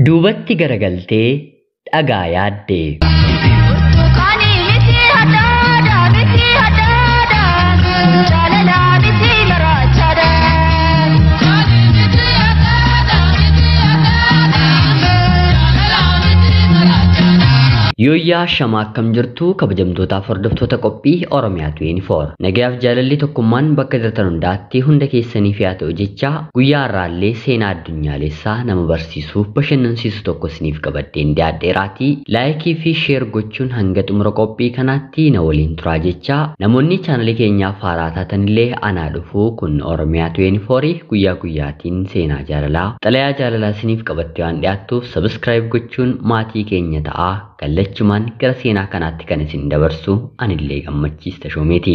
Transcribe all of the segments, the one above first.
Duubatti garagaltee dhagaa yaadde. Yooyyaa shamaa akkam jirtu kabajamtootaaf hordoftoota qophii Oromiyaa 24. Nagayaaf jaalalli tokkummaan bakka jirtan hundaatti hunda keessaniif haa ta'u jecha guyyaa har'aallee seenaa addunyaalessaa nama barsiisuuf bashannansiisu tokko isiniif qabadheen dhiyaadheeraatii laayikii fi sheer gochuun hanga xumura qophii kanaatti na waliin turaa jecha namoonni chaanalii keenyaaf haaraa taatanillee anaa dhufu kun Oromiyaa 24 guyyaa guyyaatiin seenaa jaalalaa xalayaa jaalalaa isiniif qabattee waan dhiyaattuuf sabiskiraayib gochuun maatii keenya ta'aa. Kallachumaan gara seenaa kanaatti kan isin dabarsu anillee Gammachiis Tashoomeeti.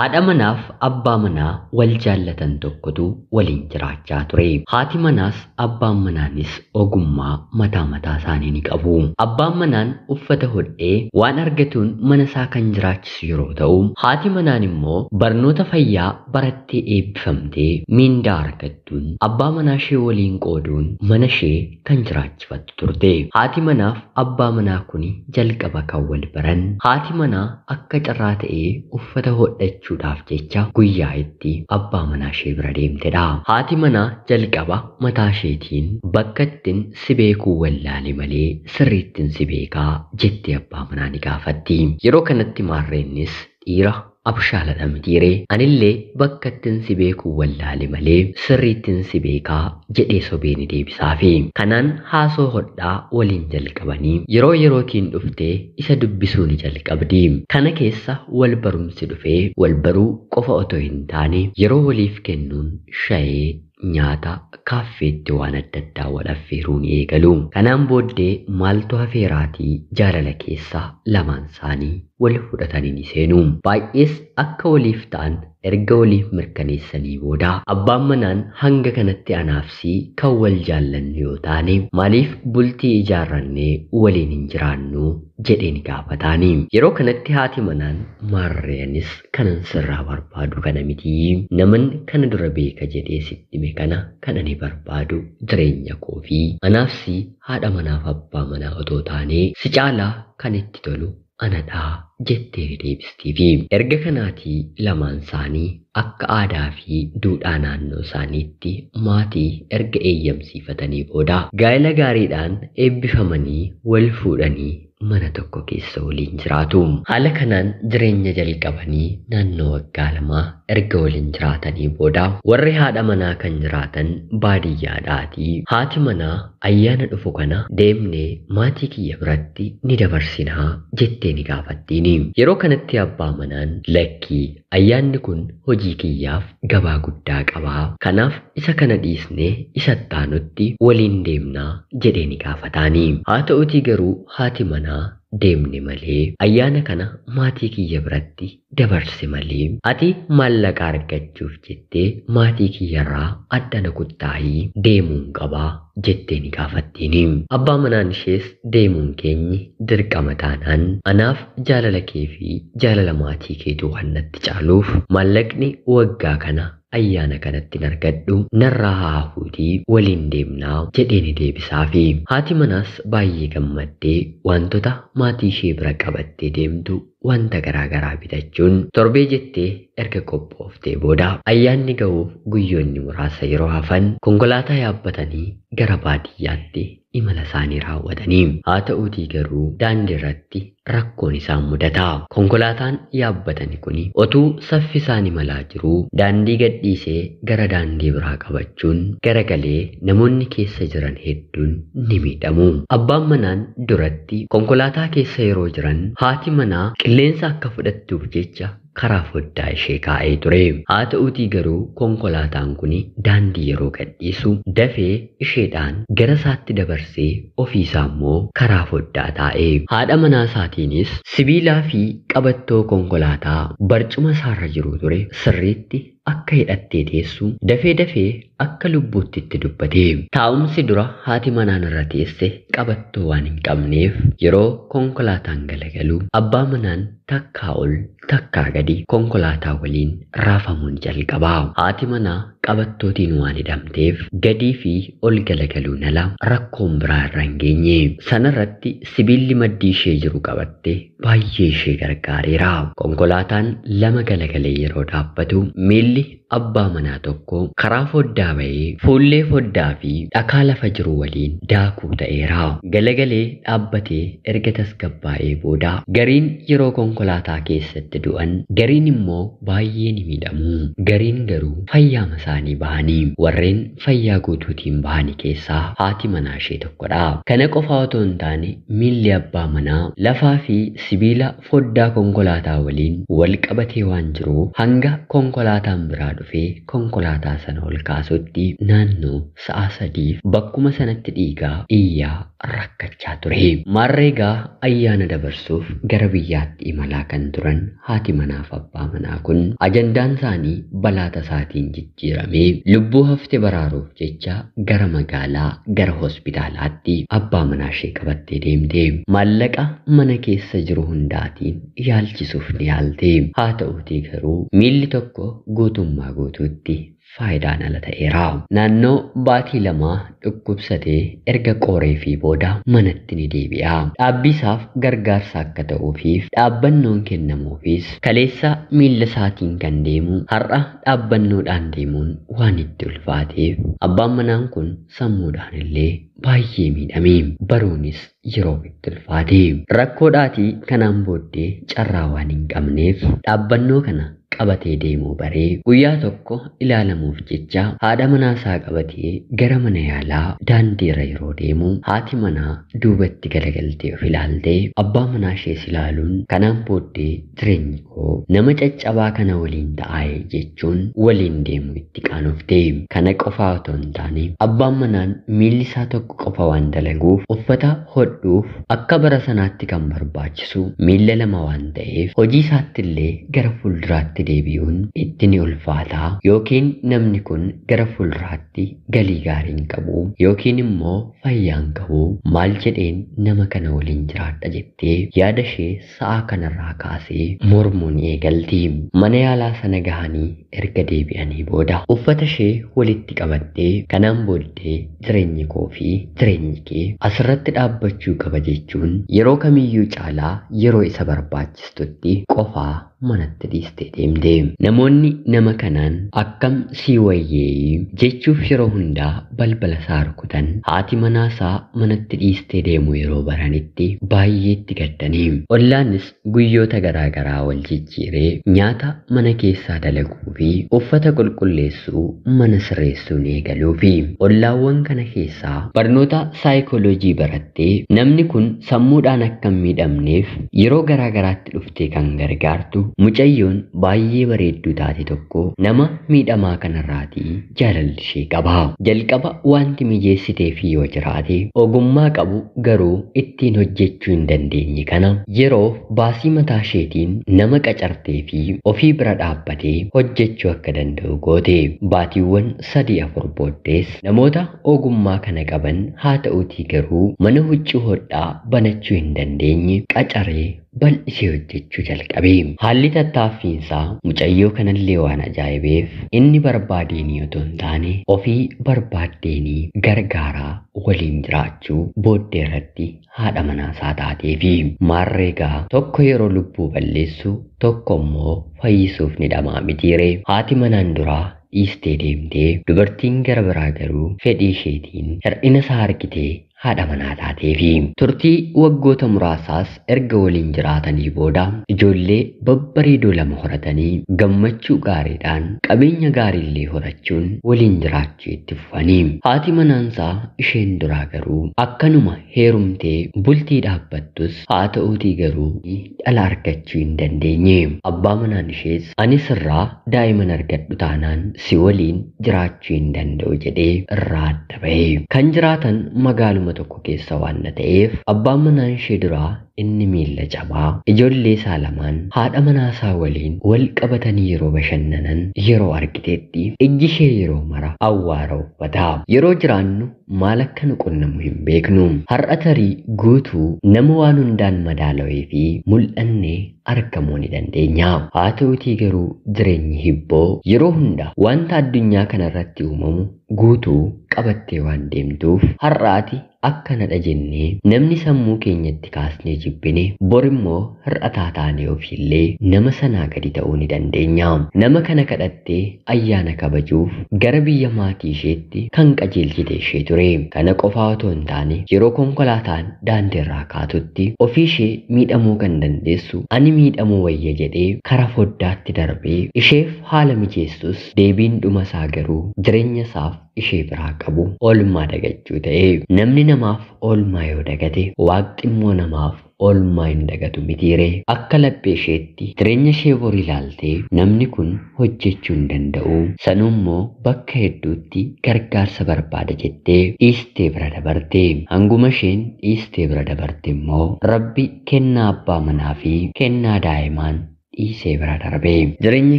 Haadha manaaf abbaa manaa wal jaallatan tokkotu waliin jiraachaa ture. Haati manaas abbaan manaanis ogummaa mataa mataa isaanii ni qabu. Abbaan manaan uffata hodhee waan argatuun mana isaa kan jiraachisu yeroo ta'u, haati manaan immoo barnoota fayyaa barattee eebbifamtee miindaa argattuun abbaa manaa ishee waliin qooduun mana ishee kan jiraachifattu turte. Haati manaaf abbaa manaa kuni jalqaba kan wal baran. Haati manaa akka carraa ta'ee uffata hodhachuudhaaf jecha guyyaa itti abbaa manaa ishee bira deemtedha. Haati manaa jalqaba mataa isheetiin bakka ittiin si beekuu wallaale malee sirriittiin si beekaa jettee abbaa manaa ni gaafatti. Yeroo kanatti maarreennis dhiira abshaaladha mitiiree anillee bakka ittiin si beekuu wallaale malee sirriittiin si beekaa jedhee sobee ni deebisaafi. Kanaan haasoo hodhaa waliin jalqabanii yeroo yerootiin dhuftee isa dubbisuu ni jalqabdi. Kana keessa wal barumsi dhufee wal baruu qofa otoo hin taane yeroo waliif kennuun shayee nyaata kaaffeetti waan adda addaa wal affeeruu ni eegalu. Kanaan booddee maaltu hafeeraatii jaalala keessa lamaan isaanii wal fudhatanii ni seenu. Baay'ees akka waliif ta'an erga waliif mirkaneessanii booda abbaan manaan hanga kanatti anaafsii kan wal jaallannu yoo taane maaliif bultii ijaarrannee waliin hin jiraannu jedhee ni gaafataani. Yeroo kanatti haati manaan maarreenis kanan sirraa barbaadu kana miti. Naman kana dura beeka jedhee sitti hime kana kan ani barbaadu jireenya koo fi anaafsii haadha manaaf abbaa manaa otoo taanee si caalaa kan itti tolu anadhaa jettee deebistiifi. Erga kanaatii lamaan isaanii akka aadaa fi duudhaa naannoo isaaniitti maatii erga eeyyamsiifatanii booda gaa'ela gaariidhaan eebbifamanii wal fuudhanii mana tokko keessa waliin jiraatu. Haala kanaan jireenya jalqabanii naannoo waggaa lamaa erga waliin jiraatanii booda warri haadha manaa kan jiraatan baadiyyaadhaatii haati manaa ayyaana dhufu kana deemnee maatii kiyya biratti ni dabarsinaa jettee ni gaafattiini. Yeroo kanatti abbaa manaan lakkii ayyaanni kun hojii kiyyaaf gabaa guddaa qabaa. Kanaaf isa kana dhiisnee isa itti waliin deemnaa jedhee ni gaafataani. Haa ta'utii garuu haati manaa deemne malee ayyaana kana maatii kiyya biratti dabarse malee ati maallaqa argachuuf jettee maatii kiyyarraa addana kuttaayii deemuun qabaa jettee ni gaafattiini. Abbaa manaan ishees deemuun keenyi dirqama taanaan anaaf jaalala kee fi jaalala maatii keetu waan natti caaluuf maallaqni waggaa kana ayyaana kanatti argadhu narraa haa hafuutii waliin deemnaa jedhee ni deebisaafi. Haati manaas baay'ee gammaddee wantoota maatii ishee bira qabattee deemtu wanta garaagaraa bitachuun torbee jettee erga qophooftee booda ayyaanni ga'uuf guyyoonni muraasa yeroo hafan konkolaataa yaabbatanii gara baadiyyaatti imala isaanii raawwatanii. Haa ta'uutii garuu daandii irratti rakkoon isaan mudata. Konkolaataan yaabbatani kuni otuu saffisaan imalaa jiruu daandii gadhiisee gara daandii biraa qabachuun garagalee namoonni keessa jiran hedduun ni miidhamu. Abbaan manaan duratti konkolaataa keessa yeroo jiran haati manaa qilleensa akka fudhattuuf jecha karaa foddaa ishee kaa'ee ture. Haa ta'uutii garuu konkolaataan kun daandii yeroo gadhiisu dafee isheedhaan gara isaatti dabarsee ofiisaa immoo karaa foddaa taa'e. Haadha manaa isaatiinis sibiilaa fi qabattoo konkolaataa barcuma isaarra jiru ture sirriitti akka hidhattee teessu dafee dafee akka lubbuutti itti dubbate. Taa'umsi dura haati manaan irra teesse qabattoo waan hin qabneef yeroo konkolaataan galagalu abbaa manaan takkaa ol takkaa gadi konkolaataa waliin raafamuun jalqaba. Haati manaa qabattootiin waan hidhamteef gadii fi ol galagaluun ala rakkoon biraa irra hin geenye. Sanarratti sibiilli maddii ishee jiru qabatte baay'ee ishee gargaareera. Konkolaataan lama galagalee yeroo dhaabbatu miilli abbaa manaa tokko karaa foddaa ba'ee fuullee foddaa fi dhakaa lafa jiru waliin daakuu ta'eera. Galagalee dhaabbatee erga tasgabbaa'ee booda gariin yeroo konkolaataa keessatti du'an, gariin immoo baay'ee ni miidhamu. Gariin garuu fayyaama isaanii bahanii warreen fayyaa guutuutiin bahanii keessaa haati manaa ishee tokkodha. Kana qofaa otoo hin taane miilli abbaa manaa lafaa fi sibiila foddaa konkolaataa waliin wal qabatee waan jiruuf hanga konkolaataan biraa dhufee konkolaataa sana ol kaasutti naannoo sa'a 3 bakkuma sanatti dhiigaa iyyaa rakkachaa ture. Maarreegaa ayyaana dabarsuuf gara biyyaatti imalaa kan turan haati manaaf abbaa manaa kun ajandaan isaanii balaa tasaatiin jijjiiramee lubbuu hafte baraaruuf jecha gara magaalaa gara hospitaalaatti abbaa manaa ishee qabattee deemte. Maallaqa mana keessa jiru hundaatiin yaalchisuuf ni yaalte. Haa ta'uutii garuu miilli tokko guutummaa guutuutti faayidaan ala ta'eera. Naannoo baatii 2 dhukkubsatee erga qooree fi booda manatti ni deebi'a. Dhaabbii isaaf gargaarsa akka ta'uufiif dhaabbannoon kennamuufis kaleessa miilla isaatiin kan deemu har'a dhaabbannoodhaan deemuun waan itti ulfaateef abbaan manaan kun sammuudhaan illee baay'ee miidhame. Baruunis yeroo itti ulfaate. Rakkoodhaatii kanaan booddee carraa waan hin qabneef dhaabbannoo kana qabatee deemuu baree guyyaa tokko ilaalamuuf jecha haadha manaa isaa qabatee gara mana yaalaa daandiirra yeroo deemu haati manaa duubatti galagaltee of ilaaltee abbaa manaa ishees ilaaluun kanaan booddee jireenyi koo nama caccabaa kana waliin ta'aa'e jechuun waliin deemuu itti qaanofte. Kana qofaa otoo hin taane abbaan manaan miilli isaa tokko qofa waan dalaguuf uffata hodhuuf akka bara sanaatti kan barbaachisu miilla lama waan ta'eef hojii isaatti illee gara fuulduraatti deebi'uun itti ni ulfaataa yookiin namni kun gara fuulduraatti galii gaarii hin qabu yookiin immoo fayyaa hin qabu maal jedheen nama kana waliin jiraadha jettee yaada ishee sa'a kanarraa kaasee mormuun eegalti. Mana yaalaa sana gahanii erga deebi'anii booda uffata ishee walitti qabattee kanaan booddee jireenyi koo fi jireenyi kee asirratti dhaabbachuu qaba jechuun yeroo kamiyyuu caalaa yeroo isa barbaachistutti qofaa manatti dhiistee deemte. Namoonni nama kanaan akkam sii wayyeeyi jechuuf yeroo hundaa balbala isaa rukutan haati manaa isaa manatti dhiistee deemu yeroo baranitti baay'eetti gaddanii. Ollaanis guyyoota garaagaraa wal jijjiiree nyaata mana keessaa dalaguu fi uffata qulqulleessuu mana sirreessuun eegaluufi. Ollaawwan kana keessaa barnoota saayikooloojii barattee namni kun sammuudhaan akka hin miidhamneef yeroo garaagaraatti dhuftee kan gargaartu mucayyoon baay'ee bareedduu taate tokko nama miidhamaa kanarraatii jaalalli ishee qaba. Jalqaba wanti mijeessiteef yoo jiraate ogummaa qabu garuu ittiin hojjechuu hin dandeenye kana yeroo baasii mataa isheetiin nama qacartee fi ofii bira dhaabbatee hojjechuu akka danda'u goote. Baatiiwwan 3-4 booddees namoota ogummaa kana qaban haa ta'uutii garuu mana huccuu hodhaa banachuu hin dandeenye qacaree bal'isee hojjechuu jalqabe. Haalli tattaaffiinsaa mucayyoo kanallee waan ajaa'ibeef inni barbaadeenii otoo hin taane ofii barbaaddeenii gargaaraa waliin jiraachuu booddee irratti haadha manaasaa taateefi. Maarreegaa tokko yeroo lubbuu balleessu tokko immoo fayyisuuf ni dhamaa mitiire. Haati manaan duraa dhiistee deemtee dubartiin gara biraa garuu fedhii isheetiin hir'ina isaa argitee haadha manaa taateefi. Turtii waggoota muraasaas erga waliin jiraatanii booda ijoollee babbareedoo lama horatanii gammachuu gaariidhaan qabeenya gaariillee horachuun waliin jiraachuu itti fufanii. Haati manaansaa isheen duraa garuu akkanuma heerumtee bultii dhaabbattus haa ta'uutii garuu dhala argachuu hin dandeenye. Abbaa manaan ishees ani sirraa daa'iman argadhu taanaan si waliin jiraachuu hin danda'u jedhee irraa adda ba'e. Kan jiraatan magaaluma tokko keessa waan ta'eef abbaan manaan ishee duraa inni miilla cabaa ijoollee isaa lamaan haadha manaasaa waliin wal qabatanii yeroo bashannanan yeroo argiteetti ijji ishee yeroo mara awwaara uffata. Yeroo jiraannu maal akka nu qunnamu hin beeknu. Har'a tarii guutuu nama waan hundaan madaalawee fi mul'annee argamuu ni dandeenya. Haa ta'utii garuu jireenyi hibboo yeroo hunda wanta addunyaa kanarratti uumamu guutuu qabattee waan deemtuuf har'aati akkanadha jennee namni sammuu keenyatti kaasnee jibbine borimmoo hir'ataa taanee ofiillee nama sanaa gadi ta'uu ni dandeenya. Nama kana kadhattee ayyaana kabajuuf gara biyya maatii isheetti kan qajeelchite ishee ture. Kana qofaa otoo hin taane yeroo konkolaataan daandiirraa kaatutti ofii ishee miidhamuu kan dandeessu ani miidhamuu wayya jedhee karaa foddaatti darbee isheef haala mijeessus deebiin dhuma isaa garuu jireenya isaaf ishee biraa qabu oolmaa dagachuu ta'e. Namni namaaf oolmaa yoo dagate waaqni immoo namaaf oolmaa hin dagatu mitiire. Akka laphee isheetti jireenya ishee bor ilaaltee namni kun hojjechuu hin danda'u sanuummoo bakka hedduutti gargaarsa barbaada jettee dhiistee bira dabarte. Hanguma isheen dhiistee bira dabarte immoo rabbi kennaa abbaa manaa fi kennaa daa'imaan dhiisee bira darbe. Jireenya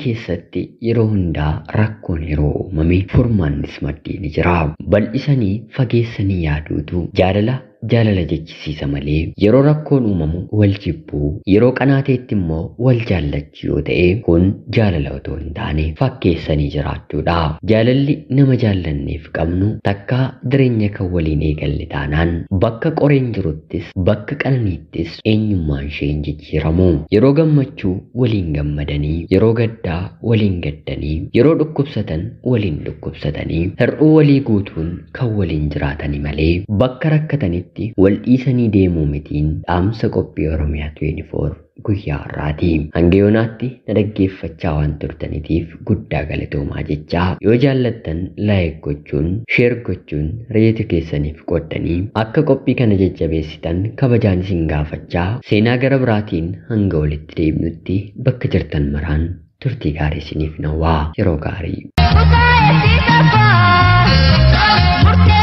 keessatti yeroo hundaa rakkoon yeroo uumame furmaannis maddii ni jira. Bal'isanii fageessanii yaaduutu jaalala jaalala jechisiisa malee yeroo rakkoon uumamu wal jibbuu, yeroo qanaateetti immoo wal jaallachuu yoo ta'e kun jaalala otoo hin taane fakkeessanii jiraachuudha. Jaalalli nama jaallanneef qabnu takkaa jireenya kan waliin eegalle taanaan bakka qoreen jiruttis bakka qananiittis eenyummaan ishee hin jijjiiramu. Yeroo gammachuu waliin gammadanii, yeroo gaddaa waliin gaddanii, yeroo dhukkubsatan waliin dhukkubsatanii, hir'uu walii guutuun kan waliin jiraatani malee bakka rakkatanitti wal dhiisanii deemuu mitiin dhaamsa qophii Oromiyaa 24 guyyaa har'aati. Hanga yoonaatti na dhaggeeffachaa waan turtaniitiif guddaa galatoomaa jechaa yoo jaallattan like gochuun, share gochuun reetu keessaniif qooddanii akka qophii kana jajjabeessitan kabajaan isin gaafachaa seenaa gara biraatiin hanga walitti deebinutti bakka jirtan maraan turtii gaarii isiniif nawwaa yeroo gaarii. Murtee